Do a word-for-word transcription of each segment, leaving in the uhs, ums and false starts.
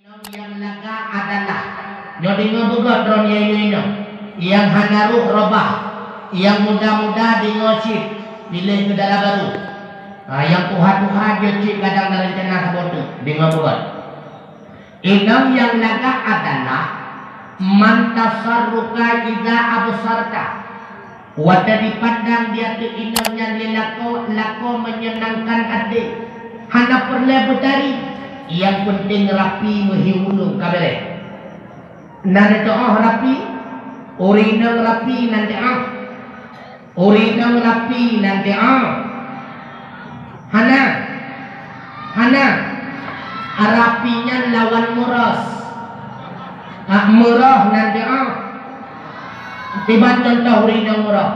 Inong nyang lagak adalah, nyoe deungoe beugöt droeneuh inong-inong, nyang hana rôh robah, nyang muda-muda deungoe cit, piléh keu dara barô. Ha, nyang tuha-tuha jeuet cit kadang na reuncana saboh teuk, deungoe beugöt. Inong nyang lagak adalah man tasarruka idza absarta. Watèe dipandang di ateueh inong nyan lé lakoe, lakoe menyenangkan até. Hana peureulèe beutari, nyang peunteng rapi meuhiu ulông ka bèrèh. Na neuteu'oh rapi? Ureueng inong rapi na neuteu'oh? Ureueng inong rapi na neuteu'oh? Hana. Hana. Rapi nyan lawan meuros. Ah, meuroh na neuteu'oh? Tiban cuntoh ureueng inong meuroh.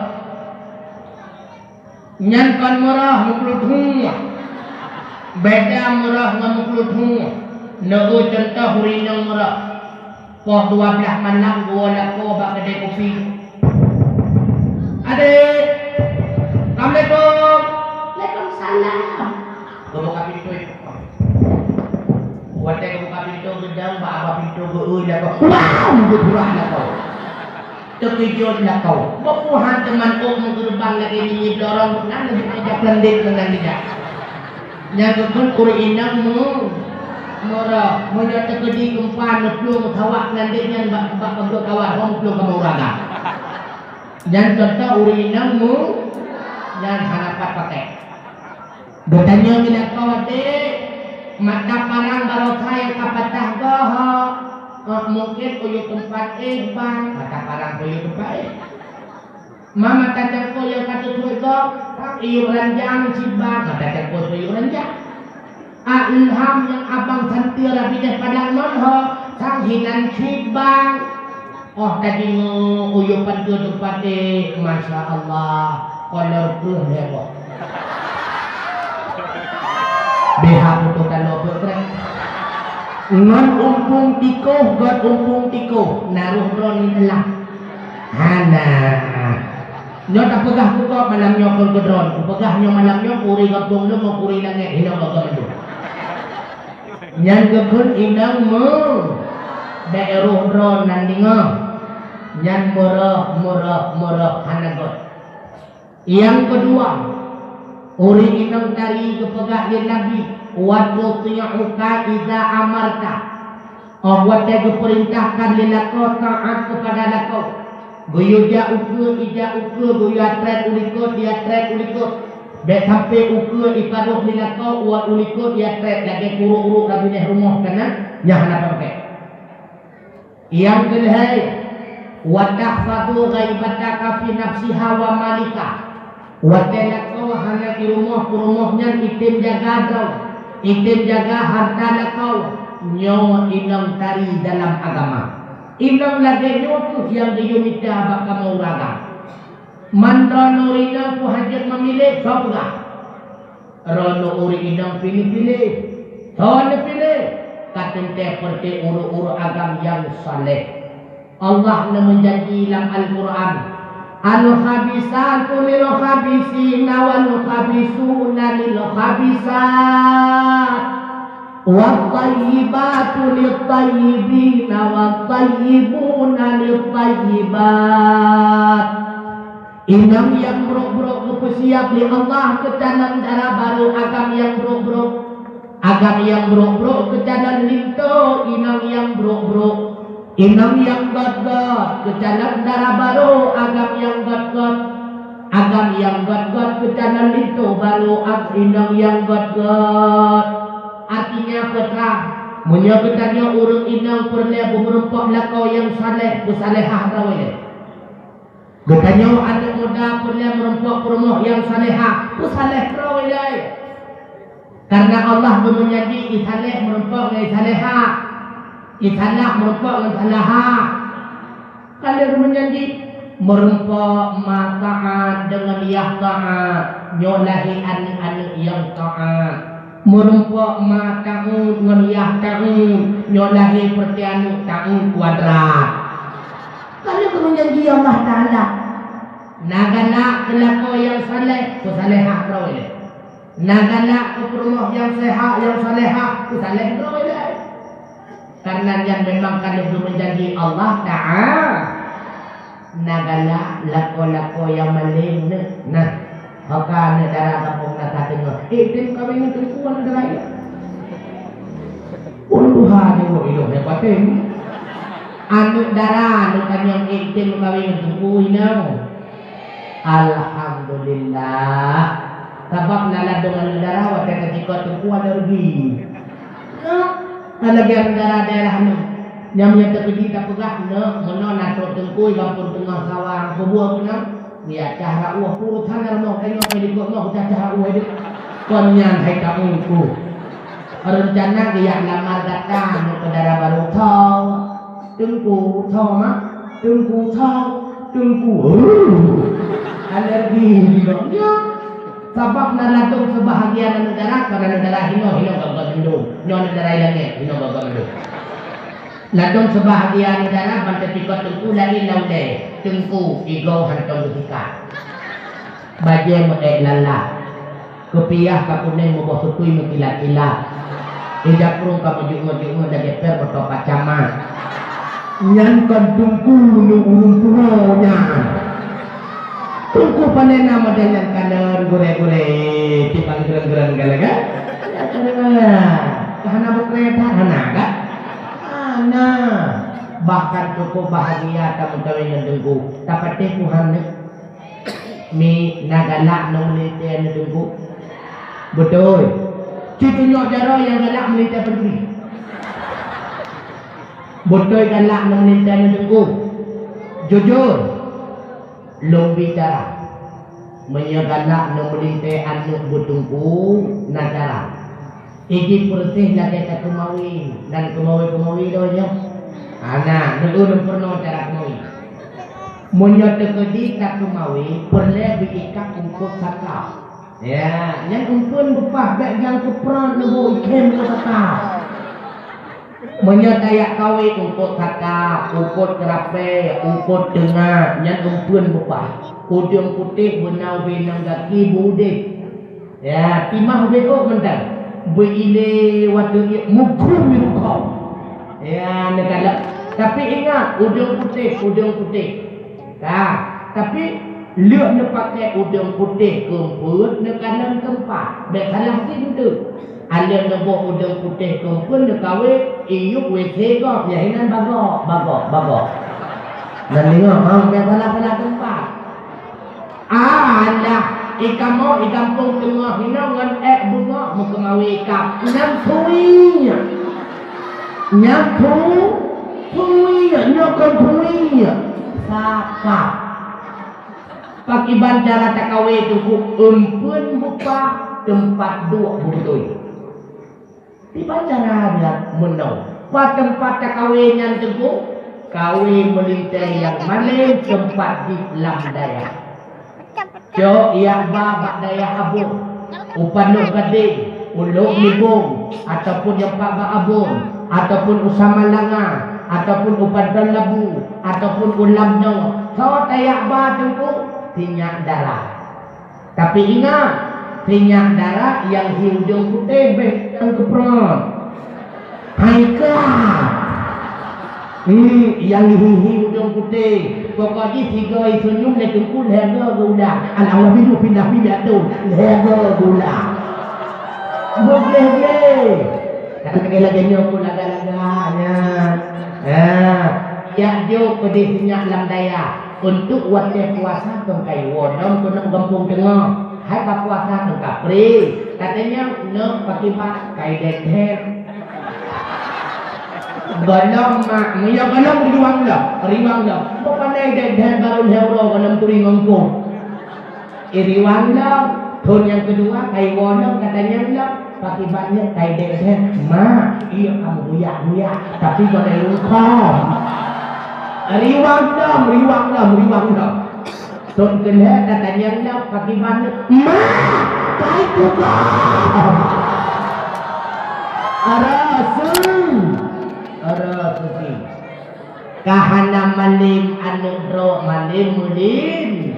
Nyan kon meuroh, meuklud hueh. Beda meuroh ngon meuklud hueh. Neueu cuntoh ureueng inong meuroh. Poh dua blaih malam geuwoe lakoe bak keudè kupi. "Adék, assalamualaikum." "Waalaikumsalam." Geubuka pintoe. Watèe geubuka pintoe, geudong bak aba pintoe geueu lakoe. Wow, geupeurah lakoe. Teukeujot lakoe. Bak Tuhan teuma ôk meugeureubeuen lagèe nyan, nyoe lorong bukan lagèe meja plandek ngon nyan. Nyan geukheun ureueng inong mu-, meuroh. Meunyoe teukeudi geumpa neuplueng meusawa plandek nyan bak, bak panggoe kawat, hom plueng kamoe uraga. Nyan cuntoh ureueng inong mu-, nyan hana pat pakai. Geutanyoe ngon lakoe, "Dek, mata parang baroesa nyang ka patah goh ho?" "Eh, mungkin uyueb teumpat éh, Bang." Mata parang peue uyueb teumpat éh? "Ma, mata cangkôi nyang ka teusuet goh?" "Sang uyueb ranjang cit, Bang." Mata cangkôi peue uyueb ranjang? "Ah, ilham nyang abang santeue rabineh padang non ho?" "Sang hinan cit, Bang." Óh tadeungoe uyueb pancôh teumpat éh, masya Allah, kolor kreueh lhèe boh. B H putôh taloe peuet krek. Ngon umpung tikoh, göt umpung tikoh, na rôh droeneuh nyan lam? Hana. Nyoe tapeugah keu gob malam nyoe kon keu droeneuh, kupeugah nyoe malam nyoe keu ureueng gampông lôn ngon keu ureueng langèt, hinoe gob mandum. Nyan geukheun inong meu-, bèk rôh droe nan deungoe. Nyan meuroh, meuroh, meuroh hana göt. Nyang keudua, ureueng inong tari geupeugah lé Nabi, "Wa tuti'uka idza amarta." Óh watèe geupeurintahkan lé lakoe taát keupada lakoe. Geuyue jak ukeue, ijak ukeue, geuyue atrét u likot, iatrét u likot. Bèk sampoe ukeue iparoh lé lakoe, uot u likot iatrét lagèe ureueng-ureueng rabineh rumoh kana, nyan hana peureulèe. Nyang keulhèe, "Wa tahfazu ghaibataka fi nafsiha wa malika." Watèe lakoe hana di rumoh, peurumoh nyan item jaga droe, item jaga hareuta lakoe, nyoe inong tari dalam agama. Inong lagèe nyoe kheueh nyang geuyue mita bak kamoe ureueng agam. Man droeneuh ureueng inong peue hana jeuet meumilék, soe peugah? Droeneuh ureueng inong pih neupiléh. Soe neupiléh? Ka teuntèe peureute ureueng-ureueng agam nyang saleh. Allah neumeujanji lam Al-Qur'an, "Al-khabisatu lil-khabisina wal-khabisuna lil-khabisat, wat-thayyibatu lit-thayyibina wat-thayyibuna lit-thayyibat." Inong nyang brok-brok geupeusiab lé Allah keu calon dara barô agam nyang brok-brok. Agam nyang brok-brok keu calon linto inong nyang brok-brok. Inong nyang göt-göt keu calon dara barô agam nyang göt-göt. Agam nyang göt-göt keu calon linto barô ag-, inong nyang göt-göt. Artinya peue that? Meunyoe geutanyoe ureueng inong peureulèe beumeurumpok lakoe nyang saleh, peusalehah droe ilèe. Geutanyoe aneuk muda peureulèe meurumpok peurumoh nyang salehah, peusaleh droe ilèe. Karena Allah geumeujanji isaleh meurumpok ngon isalehah, isalah meurumpok ngon salahah. Ka lheueh geumeujanji, meurumpok ma taat deungon yah taat, nyoe lahé aneuk-aneuk nyang taat. Meurumpok ma taat ngon yah taat, nyoe lahé peureute aneuk taat kuadrat. Ka lheueh geumeujanji Allah Taala, na galak keu lakoe nyang saleh, peusalehah droe ilèe. Na galak keu peurumoh nyang sehah, nyang salehah, peusaleh droe ilèe. Karena nyan memang ka lheueh geumeunjanji Allah Ta'ala. Na galak lakoe-lakoe nyang maleng nyoe. Nah, ho ka aneuk dara gampông na ka teungoh, "Eh, tem kawin ngon teungku aneuk dara nyoe." Ulôn tuha jaweueb ilôn hai paténg. Aneuk dara nyoe ka nyang, "Eh, tem kawin ngon teungku inoe." Alhamdulillah. Sabab na ladôm aneuk dara watèe ka jikot teungku alergi. Nyoe, ka lagèe aneuk dara daerah nyoe. Nyang meunyoe teukeudi tapeugah nyoe, meunoe na trok teungku i gampông teungoh sawang, peue buet keunoe? Geuyacah rot ueh, urusan rumoh tanyoe ka jikot nyoe geuyacah rot ueh deh. Kon nyan hai kamoe teungku. Reuncana geujak lamar gata nyoe keu dara barô tho. Teungku, tho mak. Teungku, tho. Teungku. Alergi jinoe. Nyoe. Sabab na ladôm seubahagian aneuk dara, kon aneuk dara hinoe, hinoe gop-gop mandum. Nyoe aneuk dara i langèt, hinoe gop-gop mandum. Ladôm seubahagian aneuk dara ban teutikot teungku laén lam ulèe. Teungku, igoe hantom geusikat. Bajèe meu-ék lalat. Keupiah ka kunéng meuboh sutui meukilat-kilat. Ija prung ka meujeuet-jeuet lagèe pér meutoh pacamat. Nyan kon teungku nyoe ureueng tuha nyan. Teungku pane na model nyan kalon gurèe-gurèe, tiban gurèe-gurèe galak, kan? Ka hana beukrèe that, hana, kan? Hana. Bahkan cukup bahagia tameukawen ngon teungku. Tapatéh Tuhan nyoe. Mi na galak ngon meulintèe aneuk teungku? Beutôi. Ci tunyok jaroe nyang galak meulintèe peutri. Beutôi galak ngon meulintèe aneuk teungku? Jujur. Lôn bicara. Meunyoe galak ngon meulintèe aneuk beuteungku, na cara. Iji peureuseh lagèe takeumawe, dan keumawe-keumawe doh nyoe. Hana, neulheueh lôn peurunoe cara keumawe. Meunyoe teukeudi takeumawe, peureulèe beuikat eungkôt saka. Ya, nyan eumpeuen beupah bèk nyang keuprot neuboh ikhém eungkôt saka. Meunyoe tajak kawé eungkôt saka, eungkôt keurapèe, eungkôt teunga, nyan eumpeuen beupah. Udeueng putéh beuna ubé nam gaki beu udép. Ya, timah ubé ôk mantong. Beu ilé watèe ié mukhom-mukhom. Ya, neukalon. Tapi ingat, udeueng putéh, udeueng putéh. Ka, tapi lheueh neupakè udeueng putéh keu eumpeuen neukalon teumpat. Bèk salah cit eunteuk. Alèh neuboh udeueng putéh keu eumpeuen neukawé, iyup W C gob, nyan hinan bagok, bagok, bagok. Nan deungö, ha, bèk salah-salah teumpat. Alah, i kamoe i gampông teungoh hinoe ngon èk beungoh meukeumawe kap. Nyan phui nyan. Nyan phu-, phui nyan. Nyoe kon phui nyan. Sakap. Pakiban cara takawé teungku eumpeuen beupah teumpat duek beutôi. Kiban cara nyan meunoe. Pat teumpat takawé nyan teungku? Kawé meulintèe nyang malém teumpat jih lam dayah. Cok yak ba bak dayah Abon, u Panoh Gadeng, u Lhok Nibong, ataupun nyang pat bak Abon, ataupun u Samalanga, ataupun u Padang Labu, ataupun u Lamno. Soe tayak ba teungku? Sinyak dara. Tapi ingat, sinyak dara nyang hi udeueng putéh bèk nyang keuprot. Hai ka. Hmm, nyang hi-hi udeueng putéh. Pokok jih sigoe seunyum lé teungku lhèe goe geulah. Alhamdulillah pindah pindah tu. Lhèe goe geulah. Bugleh-gleh. Kata lagèe nyoe pun lagak-lagak nyan. Ha, yak jok peudeh sinyak lam dayah. Untuk watèe puasa tong kai woe lom keuneuk gampông teungoh. Hai ka puasa tong ka pri. Katanya neuk pakiban kai dèt-dèt. Gohlom mak, meunyoe gohlom riwang lom, riwang lom. Bukan dèt-dèt baru lhèe uroe gohlom turi ngongkong. Iriwan lom, thon nyang keudua, kai woe lom, katanya lom, pakiban nyoe kai dèt-dèt, mak, iya kamoe guyak-guyak, tapi kon lôn khom. Riwang lom, riwang lom, riwang lom. Thon keulhèe, katanya lom, pakiban nyoe, mak, kai tukang. Ara seuti, ara seuti. Ka hana malém aneuk droe, malém meulin.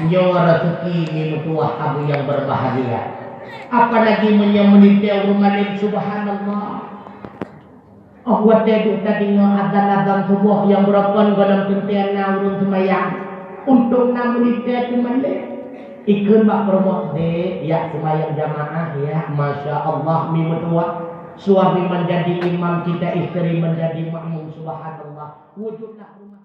Nyoe raseuki mi meutuwah abu nyang berbahagia. Apalagi meunyoe meulintèe ureueng malém, subhanallah. Oh watèe duek tadeungoe azan-azan suboh nyang beurokon gohlom teuntèe na ureueng seumayang. Untông na meulintèe teumalèe. Ikheun bak peureumoh, "Dek, jak seumayang jamaah ya." Masya Allah, mi meutuah. Suami menjadi imam, kita istri menjadi makmum. Subhanallah. Wujudlah rumah